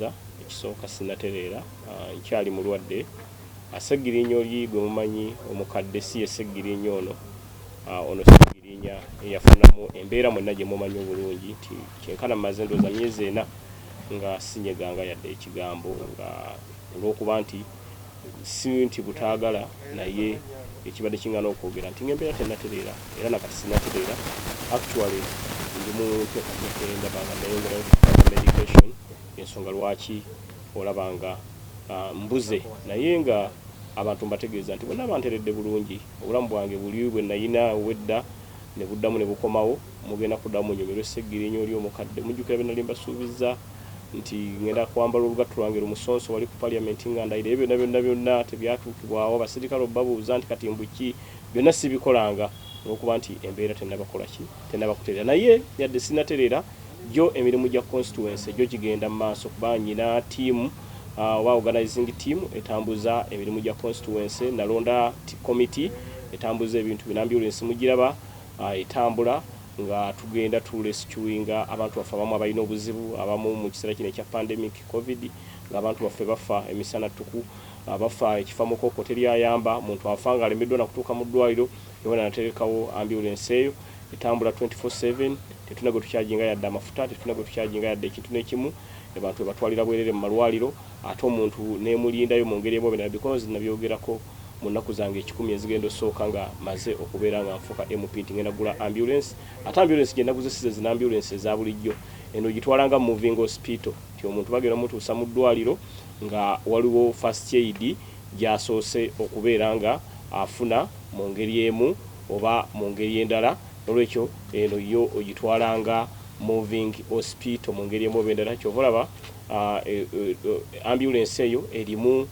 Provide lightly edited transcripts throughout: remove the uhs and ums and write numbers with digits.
Mbaniriza. Ekisooka, sinatereera, nkyali mulwadde. Ssegirinya oli gwe mumanyi omukadde si ye Ssegirinya ono. Ono Ssegirinya eyafunamu embeera mwenna gye mumanyi obulungi nti kyenkana mmaze ndowooza myezi 4 nga sinyeganga yadde ekigambo, nga olw'okuba nti si nti butaagala, naye ekibadde kingana okwogera nti ng'embeera tennatereera, era nakati sinatereera. Actually, ndi mu nteekateeka endaba nga neyongerayo ku medication, ensonga lwaki olaba nga mbuze. Naye nga abantu mbategeeza nti bonna banteredde bulungi, obulamu bwange buli bwe nayina wedda ne buddamu ne bukomawo. Mugenda kuddamu munyumirwe Ssegirinya oli omukadde. Mujjukira bye nali mbasuubizza nti ngenda kwambala olugatto lwange lumusonso wali ku Parliament nga ndayira? Ebyo byonna byonna byonna tebyatuukibwawo. Abasirikale obabuuza nti kati mbuki, byonna sibikolanga olwokuba nti embeera tennabakola ki, tennabakutereera. Naye yadde sinatereera, gyo emirimu gya constituency gyo gigenda mu maaso, kuba nyina team oba organizing team etambuza emirimu gya constituency. Nalonda committee etambuza ebintu bino. Ambulance mugiraba etambula nga tugenda turescuinga abantu baffe abamu abalina obuzibu, abamu mu kiseera kino ekya pandemic COVID, ng'abantu baffe bafa emisana ttuku, bafa ekifa mukoko, teryayamba muntu afa nga alemeddwa nakutuuka mu ddwaliro. Yona naterekawo ambulance eyo etambula 24/7. Tetuna gwe tucharginga yadde amafuta, tetuna gwe tucharginga yadde ekintu n'ekimu. Abantu bebatwalira bwerere mu malwaliro, ate omuntu nemulindayo mu ngeri emu oba endala, because nabyogerako mu nnaku zange 100 ezigenda osooka nga maze okubeera nga nfuuka MP nti ngenda kugula ambulance. Ate ambulance gye naguze size zina ambulance eza bulijjo. Eno gitwala nga moving hospital, nti omuntu bagenda mutuusa mu ddwaliro nga waliwo first aid gy'asoose okubeera nga afuna mu ngeri emu oba mu ngeri endala. Olwekyo eno yo ogitwala nga moving hospital mu ngeri emu oba endala. Kyova olaba ambulance eyo erimu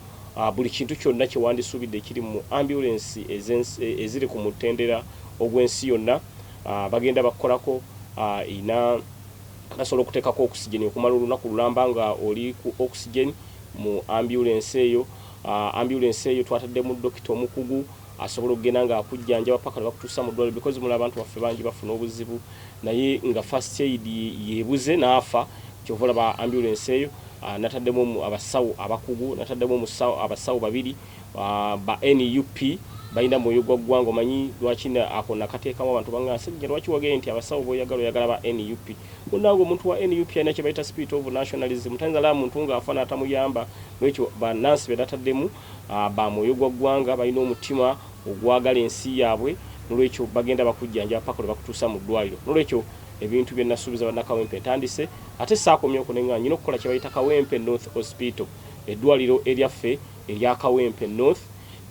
buli kintu kyonna kyewandisuubidde ekiri mu ambulance eziri ku mutendera ogw'ensi yonna. Bagenda bakukolako ina basobola okuteekako oxygen okumala olunaku lulamba nga oli ku oxygen mu ambulance eyo. Ambulance eyo twataddemu dokita omukugu asobola okugenda nga akujjanjaba paka lwe bakutuusa mu ddwaliro, because mula abantu baffe bangi bafuna obuzibu naye nga first aid yebuze n'afa. Kyova olaba ambulance eyo nataddemu abasawo abakugu, nataddemu abasawo babiri ba NUP, balina mwoyo gwa ggwanga. Omanyi lwaki ako nakateekamu? Abantu baŋŋamba, "Ssegirinya, lwaki wagende nti abasawo boyagala oyagala ba NUP?" Munnange, omuntu wa NUP alina kye bayita spirit of nationalism. Tayinza laba muntu ng'afa n'atamuyamba. Lwekyo bannansi be nataddemu ba mwoyo gwa ggwanga, balina omutima ogwagala ensi yaabwe. Nolwekyo bagenda bakujjanjaba paka lwe bakutuusa mu ddwaliro. Nolwekyo ebintu bye nasuubiza bannakawempe ntandise, ate saakomye okwo, neŋŋamba nyina okukola kye bayita Kawempe North Hospital, eddwaliro eryaffe erya Kawempe North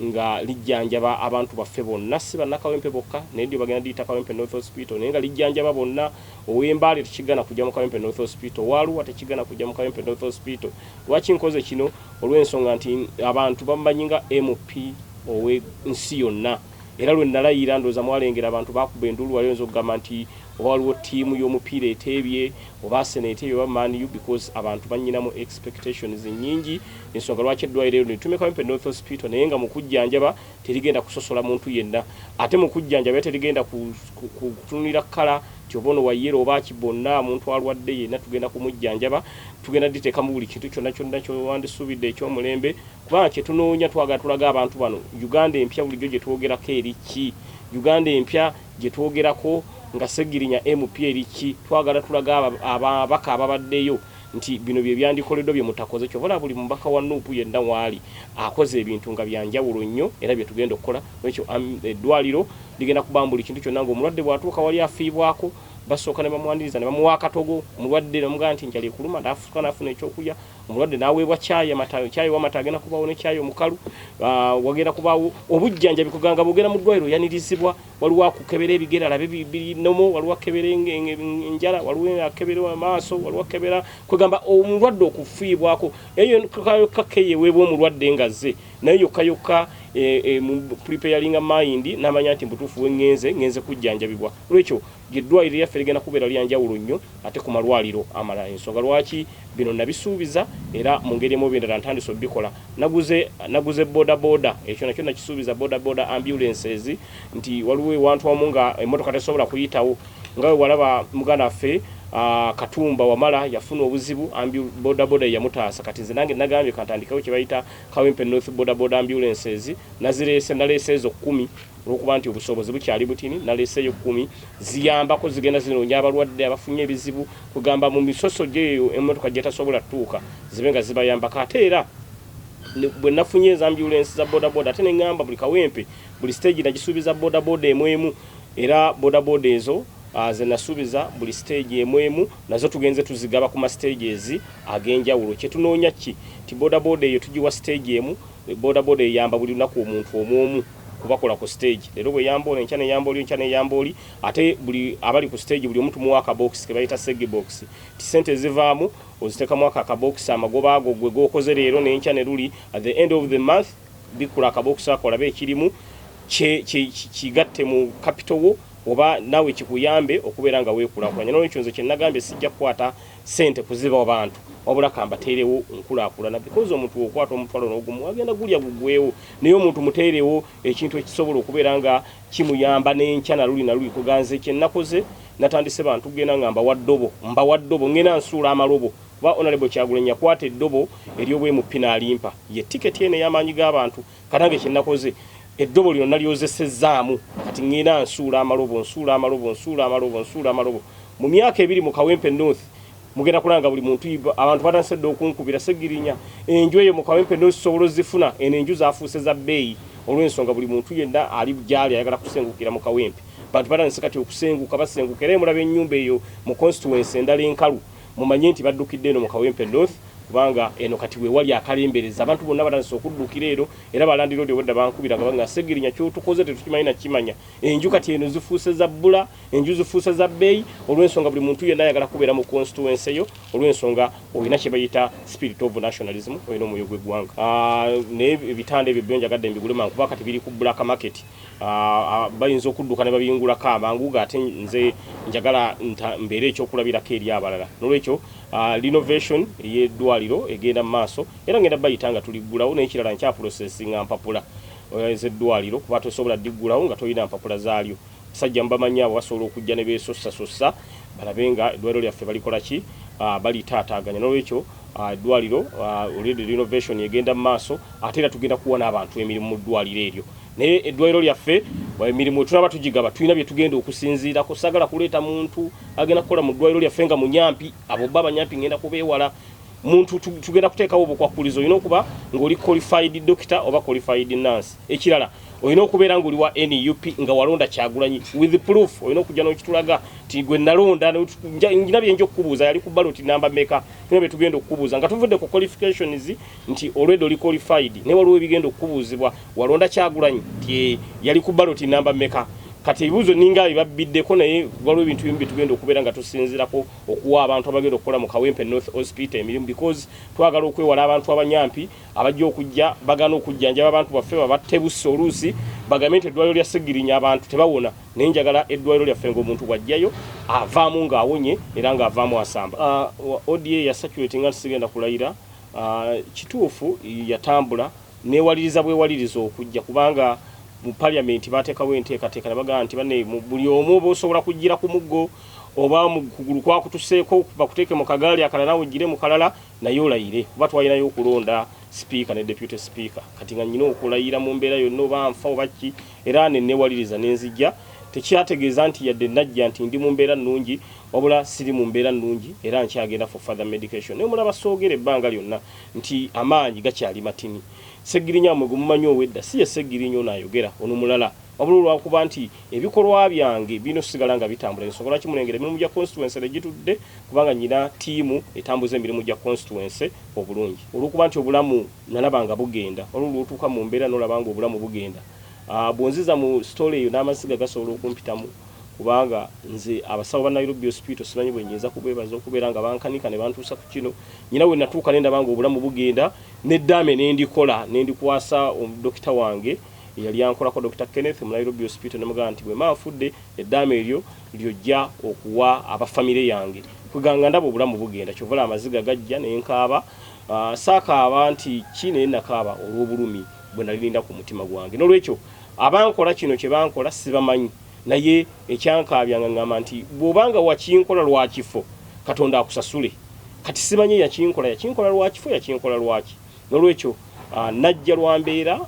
nga lijjanjaba abantu baffe bonna, si bannakawempe bokka, naye ndyo bagenda liyita Kawempe North Hospital, naye nga lijjanjaba bonna. Ow'embaale tekigana kujja mu Kawempe North Hospital, owaluwa tekigana kujja mu Kawempe North Hospital. Lwaki nkoze kino? Olw'ensonga nti abantu bamumanyi nga MP ow'ensi yonna. Era lwe nalayira, ndowooza mwalengera abantu bakuba enduulu. Wali oyinza okugamba nti oba waliwo ttiimu y'omupiira eteebye, oba Arsenal eteebye, oba Man U, because abantu banyinamu expectations nnyingi. Ensonga lwaki eddwaliro eryo nitume Kawempe North Hospital, naye nga mu kujjanjaba terigenda kusosola muntu yenna, ate mu kujjanjaba terigenda kutunulira colour nti oba ono wa yellow oba ki. Bonna, omuntu alwadde yenna tugenda kumujjanjaba. Tugenda diteekamu buli kintu kyonna kyonna kyowandisuubidde ekyomulembe, kubanga kyetunoonya twagala tulaga abantu bano Uganda empya bulijjo gye twogerako eri ki, Uganda empya gye twogerako nga Ssegirinya MP eri ki. Twagala tulaga ababaka ababaddeyo nti bino bye byandikoleddwa bye mutakoze. Kyova olaba buli mubaka wa NUP yenna waali akoze ebintu nga byanjawulo nnyo, era bye tugenda okukola. Ekyo eddwaliro ligenda kubamu buli kintu kyonna, ng'omulwadde bw'atuuka wali afiibwako. Basooka ne bamwaniriza ne bamuwa akatogo omulwadde, namugamba nti njala ekuluma, nafuka nafuna ekyokulya. Omulwadde n'aweebwa caayi amata, caayi w'amata agenda kubaawo ne caayi omukalu. Wagenda kubaawo obujjanjabi, kuganga bwogenda mu ddwaliro oyanirizibwa. Waliwo akukebera ebigere alabe birinomo, waliwo akebera enjala, waliwo akebera amaaso, waliwo akebera, kwegamba omulwadde okufiibwako. Eyo yokka keyeweebwa omulwadde nga zze naye yokka yokka mu preparinga mind n'amanya nti mbutuufu we ŋŋenze kujjanjabibwa. Olwekyo eddwaliro lyaffe ligenda kubeera lyanjawulo nnyo ate ku malwaliro amalala. Ensonga lwaki bino nabisuubiza, era mu ngeri emu oba endala ntandise obikola, naguze boda boda. Ekyo nakyo nakisuubiza, boda boda ambulances, nti waliwo ewantu wamu nga emmotoka tesobola kuyitawo, nga we walaba muganda waffe Katumba Wamala yafuna obuzibu, bodaboda yamutaasa. Kati nze nange nagambye kantandikewo kye bayita Kawempe North Bodaboda Ambulances. Nazireese, naleese ezo 10 olwokuba nti obusobozi bukyali butini. Naleeseeyo 10, ziyambako, zigenda zinoonya abalwadde abafunye ebizibu, kugamba mu misoso gyeyo emmotoka gyetasobola tutuuka, zibe nga zibayambako. Ate era bwe nafunye eza ambulance za bodaboda, ate neŋŋamba buli Kawempe, buli stage nagisuubiza bodaboda emu emu. Era bodaboda ezo ze nasuubiza buli stage emu emu, nazo tugenze tuzigaba ku ma stages ag'enjawulo. Kyetunoonya ki ti bodaboda eyo tugiwa stage emu, bodaboda eyamba buli lunaku omuntu omu omu kubakola ku stage. Leero bweyamba ono, enkya neyamba oli, enkya neyamba oli. Ate buli abali ku stage, buli omu tumuwa akabokisi ke bayita segi box, ti sente ezivaamu oziteekamu ako akabokisi, amagoba ago gwe gokoze leero n'enkya ne luli, at the end of the month bikula akabokisi ako olabe ekirimu, kigatte mu capital wo oba naawe kikuyambe okubeera nga weekulaakulanya. Nolwekyo nze kyenagambye, sijja kukwata sente kuziba bantu, wabula kambateerewo nkulaakulana, because omuntu okwata omutwalo n'ogumu agenda gulya gugwewo, naye omuntu muteerewo ekintu ekisobola okubeera nga kimuyamba n'enkya naluli naluli. Kuganze kyenakoze, natandise bantu genda nga mbawa ddobo, mbawa ddobo, ngenda nsuula amalobo, kuba Honorable Kyagulanyi yakwata eddobo ery'obwa MP n'alimpa, ye tiketi eno ey'amaanyi g'abantu. Kanange kyenakoze, eddobo lino nalyozesezaamu. Kati ngenda nsuula amalobo, nsuula amalobo, nsuula amalobo, nsuula amalobo. Mu myaka 2 mu Kawempe North mugenda kulanga buli muntu. Abantu batandise dda okunkubira, "Segirinya, enju eyo mu Kawempe North sobola ozifuna?" Eno enju zafuuse za bbeeyi olw'ensonga buli muntu yenna ali gyali ayagala kusengukira mu Kawempe. Bantu batandise kati okusenguka, basenguka, era emulaba ennyumba eyo mu constituency endala enkalu, mumanye nti baddukidde eno mu Kawempe North, kubanga eno kati wewali akalembereza. Abantu bonna batandise okuddukira ero, era balandiroodi obwedda bankubira nga banga, "Segirinya, kyotukoze tetukimanyi nakimanya." Enju kati eno zifuuse za bbula, enju zifuuse za bbeeyi olw'ensonga buli muntu yenna ayagala kubeera mu constituency eyo, olw'ensonga olina kye bayita spirit of nationalism, olina omwoyo gw'eggwanga. Naye ebitanda ebyo byo njagadde mbigule mangu, kuba kati biri ku black market. Bayinza okudduka ne babiyungulako amangu ga, ate nze njagala mbeere ekyokulabirako eri abalala. Nolwekyo renovation ey'eddwaliro egenda mu maaso, era ngenda bayita nga tuliggulawo. N'ekirala, nkyaprocessinga mpapula ez'eddwaliro, kuba tosobola diggulawo nga tolina mpapula zaalyo. Basajja mubamanyi abo, basobola okujja ne beesossasossa balabe nga eddwaliro lyaffe balikola ki, balitaataaganya. Nolwekyo eddwaliro already renovation egenda mu maaso, ate era tugenda kuwa n'abantu emirimu mu ddwaliro eryo. Naye eddwaliro lyaffe emirimu tunaba tugigaba, tulina bye tugenda okusinziirako. Sagala kuleeta muntu agenda kukola mu ddwaliro lyaffe nga munyampi. Abo bo abanyampi ngenda kubeewala. Muntu tugenda kuteekawo obukwakulizo, olina okuba ng'oli qualified doctor oba qualified nurse. Ekirala, olina okubeera ng'oli wa NUP, nga walonda Kyagulanyi with proof. Olina okujja n'okitulaga nti gwe nalonda, nina byenja okukubuuza, yali ku ballot namba meka. Tulina bye tugenda okukubuuza nga tuvudde ku qualifications, nti already oli qualified, naye waliwo ebigenda okukubuuzibwa. Walonda Kyagulanyi, nti yali ku ballot namba meka? Kati ebibuuzo ninga bibabbiddeko, naye waliwo ebintu bimu byetugenda okubeera nga tusinzirako okuwa abantu abagenda okukola mu Kawempe North Hospital emirimu, because twagala okwewala abantu abanyampi abajja okujja bagana okujjanjaba abantu baffe, babatte busse, oluusi bagambe nti eddwaliro lya Segirinya abantu tebawona. Naye njagala eddwaliro lyaffe ng'omuntu bw'ajjayo avaamu ng'awonye era ng'avaamu asamba. ODA yasaturatinga nti sigenda kulayira. Kituufu, yatambula newaliriza bwewaliriza okujja, kubanga mu parliament bateekawo enteekateeka ne bagamba nti banne, buli omu oba osobola kujjira ku muggo oba mu kugulu kwakutuseeko, bakuteeke mu kagaali akalala nawe ojjire mu kalala, naye olayire, kuba twalinayo okulonda sipiika ne deputy speaker. Kati nga nyina okulayira mu mbeera yonna, oba nfa oba ki, era nenewaliriza nenzijja. Tekyategeeza nti yadde najja nti ndi mu mbeera nnungi, wabula siri mu mbeera nnungi, era nkyagenda for further medication. Naye mulaba soogera ebbanga lyonna nti amaanyi gakyali matini. Segirinya mwe gumumanyi owedda si ye Segirinya ono ayogera, ono mulala, wabula olwakuba nti ebikolwa byange birina okusigala nga bitambula. Ensonga lwaki mulengera emirimu gya constituency negitudde, kubanga nyina ttiimu etambuza emirimu gya constituency obulungi. Olwokuba nti obulamu nalaba nga bugenda, waliwo lwotuuka mu mbeera nolaba nga obulamu bugenda. Bwonziza mu story eyo n'amasiga gasobola okumpitamu, kubanga nze abasawo ba Nairobi Hospital simanyi bwe nyinza kubeebaza okubeera nga bankanika ne bantuusa ku kino. Nyina we natuuka ne ndaba nga obulamu bugenda, neddaame nendikola, nendikwasa dokita wange eyali ankolako, Dr Kenneth mu Nairobi Hospital, nemugamba nti bwe mba nfudde, eddaame eryo lyojja okuwa abafamire yange. Kweganga ndaba obulamu bugenda, kyovala amaziga gajja nenkaaba. Saakaaba nti ki, naye nakaaba olw'obulumi bwe nalirinda ku mutima gwange. Nolwekyo abankola kino kye bankola sibamanyi, naye ekyankaabya nga ngamba nti bw'obanga wakinkola lwa kifo. Katonda akusasule. Kati simanyi yakinkola, yakinkola lwakifo, yakinkola lwaki. Nolwekyo najja lwa mbeera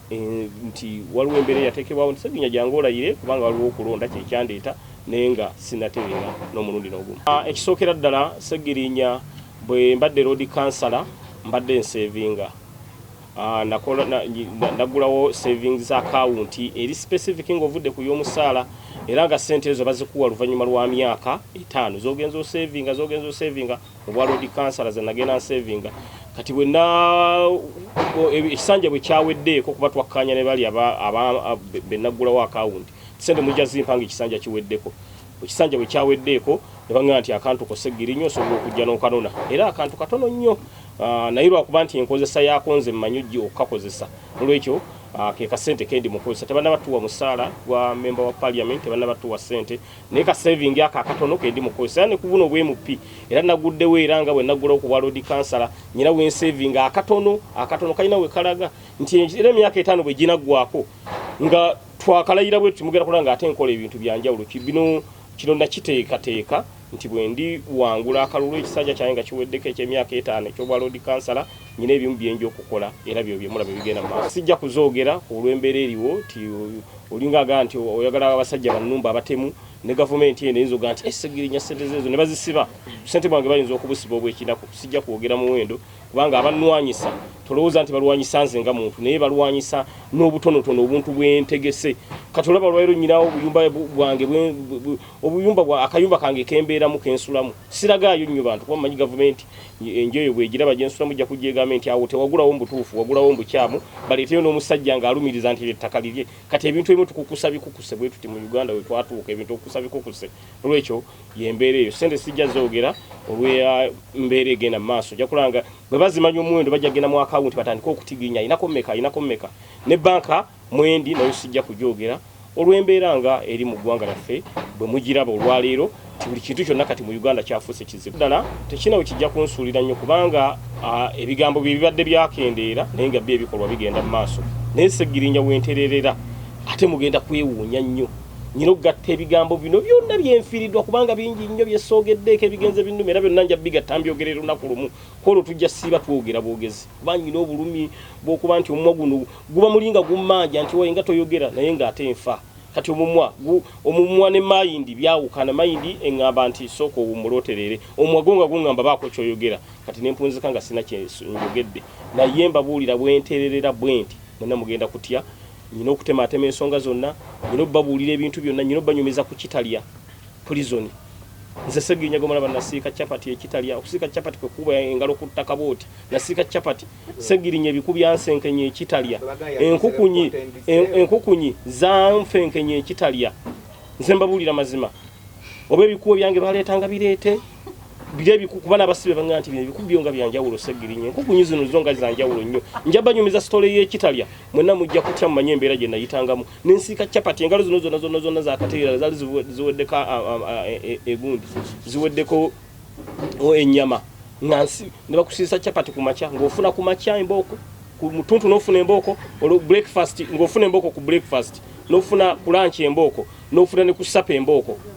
nti waliwo embeera eyateekebwawo nti, "Segirinya, jangu olayire kubanga waliwo okulonda." Kyekyandeeta, naye nga sinatereera n'omulundi n'ogumu. Ekisookera ddala, Segirinya, bwe mbadde road kansala mbadde nsevinga. Naggulawo savings account eri specific ng'ovudde ku y'omusaala, era nga sente ezo bazikuwa luvannyuma lwa myaka 5. Zogenza osevinga, zogenza osevinga mu bwa road kansala ze nagenda nsevinga. Kati bwenna ekisanja bwe kyaweddeeko, kuba twakkaanya ne bali be naggulawo account, sente mujja zimpa nga ekisanja kiweddeko. Ekisanja bwe kyaweddeeko ne baŋŋamba nti akantu ko, Segirinya, osobola okujja n'okanona, era akantu katono nnyo. Naye lwakuba nti enkozesa yaako nze mmanyi ojja okukakozesa, olwekyo ke kasente kendi mukozesa. Tebannabatuwa musaala gwa member wa parliament, tebannabatuwa sente, naye ka saving ako akatono kendi mukozesa. Era ne ku buno obw MP era naguddewo, era nga bwe naggulawo ku bwa road kansala, nyina wensaving akatono akatono kalina we kalaga nti era emyaka 5 bwe ginaggwako nga twakalayira bwe tumugenda kulaba nga ate nkola ebintu byanjawulo. Bino kino nakiteekateeka nti bwe ndi wangula akalulu, ekisanja kyange nga kiweddeko ekyemyaka 5 ekyobwa road kansala, nyina ebimu byenja okukola, era byo byemulaba ebigenda mu maaso. Sijja kuzoogera olw'embeera eriwo ti olinga agamba nti oyagala abasajja bannumba abatemu ne gavumenti eno eyinza okugaa nti Esegirinya sente zezo ne bazisiba. Sente bwange bayinza okubusiba obwekinaku. Sijja kwogera muwendo kubanga abanwanyisa tolowooza nti balwanyisa nze nga muntu, naye balwanyisa n'obutonotono obuntu bwentegese. Kati olaba olwaliro nyinawo obuyumba bwange, obuyumba bwa akayumba kange kembeeramu, kensulamu. Siragaayo nnyo bantu kuba mmanyi gavumenti enju eyo bwegiraba gyensulamu ejja kujja egambe nti awo tewagulawo mu butuufu, wagulawo mu bukyamu, baleeteyo n'omusajja ng'alumiriza nti ettaka lirye. Kati ebintu ebimu tukukusa bikukuse bwe tuti mu Uganda we twatuuka, ebintu okukusa bikukuse. Olwekyo yembeera eyo, sente sijja zoogera olw'embeera egenda mu maaso. Ojja kulaba nga bwe bazimanya omuwendo bajja genda mu akawunti batandike okutiginya, ayinako mmeka, ayinako mmeka. Ne banka mwendi nayo sijja kugyogera olw'embeera nga eri mu ggwanga lyaffe bwe mugiraba olwaleero ti buli kintu kyonna kati mu Uganda kyafuuse kizibu ddala. Tekina we kijja kunsuulira nnyo kubanga ebigambo bye bibadde byakendeera, naye nga byo ebikolwa bigenda mu maaso. Naye Segirinya wentererera ate mugenda kwewuunya nnyo. Nyina okugatta ebigambo bino byonna byenfiiriddwa kubanga bingi nnyo byesoogeddeeko ebigenze binnuma, era byonna nja bigatta mbyogerera lunaku lumu. Kwolwo tujja siiba twogera bwogezi kuba nyina obulumi bw'okuba nti omumwa guno guba mulinga gummanja nti waye nga toyogera, naye ng'ate nfa. Kati omumwa ne mayindi byawukana. Mayindi eŋŋamba nti sooka owummule otereere, omumwa gwo nga guŋŋamba baako kyoyogera. Kati nempunzika nga sina kyenjogedde, naye mbabuulira bwentererera bwe nti mwenna mugenda kutya. Nyina okutemaatema ensonga zonna, nyina obbabuulira ebintu byonna, nyina obbanyumiza ku Kitalya prison. Nze Segirinya gomulaba nasiika chapati ekitalya. Okusiika chapati kwe kuba engalo ku ttaka bwoti. Nasiika chapati, Segirinya, ebiku byansenkenye ekitalya, enkukunyi zanfenkenye ekitalya. Nze mbabuulira mazima, oba ebikubo byange baleetanga bireete biri ebiku, kuba n'abasibe baŋŋamba nti bino ebiku byo nga byanjawulo, Segirinya, enkukunyi zino zo nga zanjawulo nnyo. Nja banyumiza story y'ekitalya, mwenna mujja kutya mumanye embeera gye nayitangamu nensiika chapati. Engalo zino zonna zonna zonna zakateera zaali ziweddeko egundi, ziweddeko ennyama nga nsi ne bakusiisa chapati ku makya, ng'ofuna ku makya embooko, ku mutuntu n'ofuna embooko, olwo breakfast ng'ofuna embooko, ku breakfast n'ofuna, ku lunch embooko, n'ofuna ne ku supper embooko.